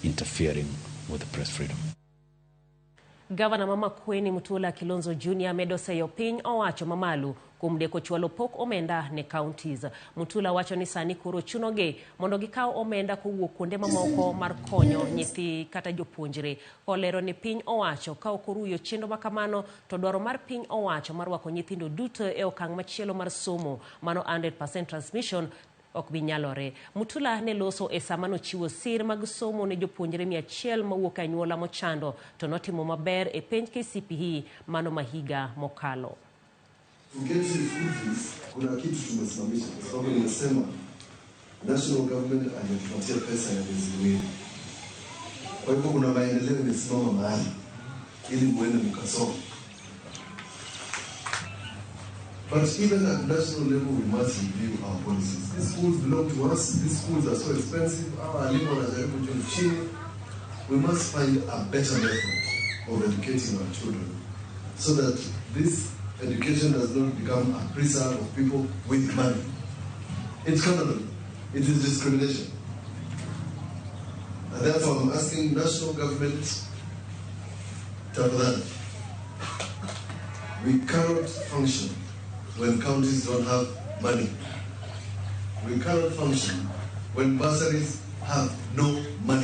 interfering with the press freedom. Gavana ma Makueni Mutula Kilonzo Jr medo seyo piny owacho mamalo kuom deko chwalo pok omenda ne counties. Mutula wacho ni sani koro chunogi mondo gikaw omenda kowuok kuonde mamoko mar konyo nyithi kata jopuonjre. Kolero ni piny owacho ka ok oruyo chenro makamano to dwaro mar piny owacho mar rwako nyithindo duto e okang' machielo mar somo mano 100% transmission ok bi nyalore. Mutula ne loso e sama nochiwo sir mag somo ne jopuonjre 100 mawuok e anyuola mochando to notimo maber e penj KCPE mano ma higa mokalo. To get you school fees, kuna kitu tumesimamisha kwa sababu nimesema national government hajatupatia pesa ya miezi 2. Kwa hivyo kuna maendeleo imesimama mahali ili muende mkasome. But even at national level, we must review our policies. These schools belong to us. These schools are so expensive. Our walimu wanajaribu juu chini. We must find a better method of educating our children so that this education does not become a preserve of people with money. It cannot be. It is discrimination. And therefore, I'm asking national government, tafadhali, we cannot function when counties don't have money. We cannot function when bursaries have no money.